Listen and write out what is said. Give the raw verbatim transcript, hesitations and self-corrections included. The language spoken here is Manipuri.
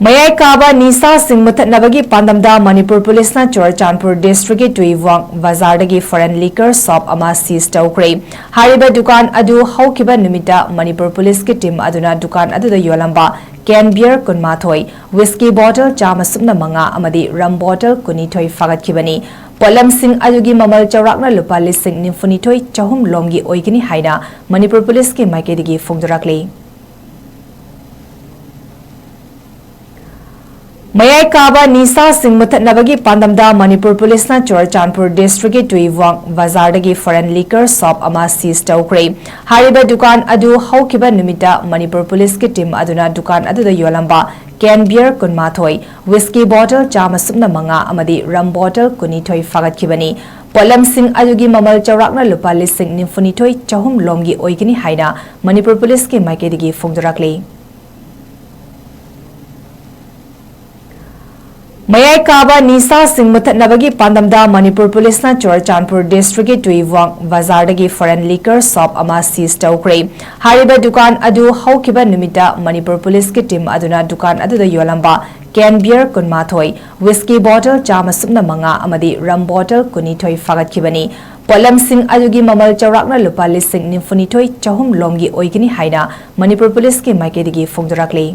ꯃꯌꯥꯏ ꯀꯥꯕ ꯅꯤꯁꯥꯁꯤꯡ ꯃꯨꯊꯠꯅꯕꯒꯤ ꯄꯥꯟꯗꯝꯗ ꯃꯅꯤꯄꯨꯔ ꯄꯨꯂꯤꯁꯅ ꯆꯨꯔꯆꯥꯟꯄꯨꯔ ꯗꯤꯁꯇ꯭ꯔꯤꯛꯀꯤ ꯇꯨꯏꯋꯥꯡ ꯕꯖꯥꯔꯗꯒꯤ ꯐꯣꯔꯦꯟ ꯂꯤꯀꯔ ꯁꯣꯞ ꯑꯃ ꯁꯤꯖ ꯇꯧꯈ꯭ꯔꯦ꯫ ꯍꯥꯏꯔꯤꯕ ꯗꯨꯀꯥꯟ ꯑꯗꯨ ꯍꯧꯈꯤꯕ ꯅꯨꯃꯤꯠꯇ ꯃꯅꯤꯄꯨꯔ ꯄꯨꯂꯤꯁꯀꯤ ꯇꯤꯝ ꯑꯗꯨꯅ ꯗꯨꯀꯥꯟ ꯑꯗꯨꯗ ꯌꯣꯜꯂꯝꯕ ꯀꯦꯟ ꯕꯤꯌꯔ ꯀꯨꯟꯃꯥꯊꯣꯏ, ꯋꯤꯁꯀꯤ ꯕꯣꯇꯜ ꯆꯥꯝꯃ ꯁꯨꯞꯅ ꯃꯉꯥ ꯑꯃꯗꯤ ꯔꯝ ꯕꯣꯇꯜ ꯀꯨꯟꯅꯤꯊꯣꯏ ꯐꯥꯒꯠꯈꯤꯕꯅꯤ꯫ ꯄꯣꯠꯂꯝꯁꯤꯡ ꯑꯗꯨꯒꯤ ꯃꯃꯜ ꯆꯥꯎꯔꯥꯛꯅ ꯂꯨꯄꯥ ꯂꯤꯁꯤꯡ ꯅꯤꯐꯨꯅꯤꯊꯣꯏ ꯆꯍꯨꯝ ꯂꯣꯝꯒꯤ ꯑꯣꯏꯒꯅꯤ ꯍꯥꯏꯅ ꯃꯅꯤꯄꯨꯔ ꯄꯨꯂꯤꯁꯀꯤ ꯃꯥꯏꯀꯩꯗꯒꯤ ꯐꯣꯡꯗꯣꯔꯛꯂꯤ꯫ ꯃꯌꯥꯏ ꯀꯥꯕ ꯅꯤꯁꯥꯁꯤꯡ ꯃꯨꯊꯠꯅꯕꯒꯤ ꯄꯥꯟꯗꯝꯗ ꯃꯅꯤꯄꯨꯔ ꯄꯨꯂꯤꯁꯅ ꯆꯨꯔꯆꯥꯟꯄꯨꯔ ꯗꯤꯁꯇ꯭ꯔꯤꯛꯀꯤ ꯇꯨꯏꯋꯥꯡ ꯕꯖꯥꯔꯗꯒꯤ ꯐꯣꯔꯦꯟ ꯂꯤꯀꯔ ꯁꯣꯞ ꯑꯃ ꯁꯤꯖ ꯇꯧꯈ꯭ꯔꯦ꯫ ꯍꯥꯏꯔꯤꯕ ꯗꯨꯀꯥꯟ ꯑꯗꯨ ꯍꯧꯈꯤꯕ ꯅꯨꯃꯤꯠꯇ ꯃꯅꯤꯄꯨꯔ ꯄꯨꯂꯤꯁꯀꯤ ꯇꯤꯝ ꯑꯗꯨꯅ ꯗꯨꯀꯥꯟ ꯑꯗꯨꯗ ꯌꯣꯜꯂꯝꯕ ꯀꯦꯟ ꯕꯤꯌꯔ ꯀꯨꯟꯃꯥꯊꯣꯏ, ꯋꯤꯁꯀꯤ ꯕꯣꯇꯜ ꯆꯥꯝꯃ ꯁꯨꯞꯅ ꯃꯉꯥ ꯑꯃꯗꯤ ꯔꯝ ꯕꯣꯇꯜ ꯀꯨꯟꯅꯤꯊꯣꯏ ꯐꯥꯒꯠꯈꯤꯕꯅꯤ꯫ ꯄꯣꯠꯂꯝꯁꯤꯡ ꯑꯗꯨꯒꯤ ꯃꯃꯜ ꯆꯥꯎꯔꯥꯛꯅ ꯂꯨꯄꯥ ꯂꯤꯁꯤꯡ ꯅꯤꯐꯨꯅꯤꯊꯣꯏ ꯆꯍꯨꯝ ꯂꯣꯝꯒꯤ ꯑꯣꯏꯒꯅꯤ ꯍꯥꯏꯅ ꯃꯅꯤꯄꯨꯔ ꯄꯨꯂꯤꯁꯀꯤ ꯃꯥꯏꯀꯩꯗꯒꯤ ꯐꯣꯡꯗꯣꯔꯛꯂꯤ꯫ ꯃꯌꯥꯏ ꯀꯥꯕ ꯅꯤꯁꯥꯁꯤꯡ ꯃꯨꯊꯠꯅꯕꯒꯤ ꯄꯥꯟꯗꯝꯗ ꯃꯅꯤꯄꯨꯔ ꯄꯨꯂꯤꯁꯅ ꯆꯨꯔꯆꯥꯟꯄꯨꯔ ꯗꯤꯁꯇ꯭ꯔꯤꯛꯀꯤ ꯇꯨꯏꯋꯥꯡ ꯕꯖꯥꯔꯗꯒꯤ ꯐꯣꯔꯦꯟ ꯂꯤꯀꯔ ꯁꯣꯞ ꯑꯃ ꯁꯤꯖ ꯇꯧꯈ꯭ꯔꯦ꯫ ꯍꯥꯏꯔꯤꯕ ꯗꯨꯀꯥꯟ ꯑꯗꯨ ꯍꯧꯈꯤꯕ ꯅꯨꯃꯤꯠꯇ ꯃꯅꯤꯄꯨꯔ ꯄꯨꯂꯤꯁꯀꯤ ꯇꯤꯝ ꯑꯗꯨꯅ ꯗꯨꯀꯥꯟ ꯑꯗꯨꯗ ꯌꯣꯜꯂꯝꯕ ꯀꯦꯟ ꯕꯤꯌꯔ ꯀꯨꯟꯃꯥꯊꯣꯏ, ꯋꯤꯁꯀꯤ ꯕꯣꯇꯜ ꯆꯥꯝꯃ ꯁꯨꯞꯅ ꯃꯉꯥ ꯑꯃꯗꯤ ꯔꯝ ꯕꯣꯇꯜ ꯀꯨꯟꯅꯤꯊꯣꯏ ꯐꯥꯒꯠꯈꯤꯕꯅꯤ꯫ ꯄꯣꯠꯂꯝꯁꯤꯡ ꯑꯗꯨꯒꯤ ꯃꯃꯜ ꯆꯥꯎꯔꯥꯛꯅ ꯂꯨꯄꯥ ꯂꯤꯁꯤꯡ ꯅꯤꯐꯨꯅꯤꯊꯣꯏ ꯆꯍꯨꯝ ꯂꯣꯝꯒꯤ ꯑꯣꯏꯒꯅꯤ ꯍꯥꯏꯅ ꯃꯅꯤꯄꯨꯔ ꯄꯨꯂꯤꯁꯀꯤ ꯃꯥꯏꯀꯩꯗꯒꯤ ꯐꯣꯡꯗꯣꯔꯛꯂꯤ꯫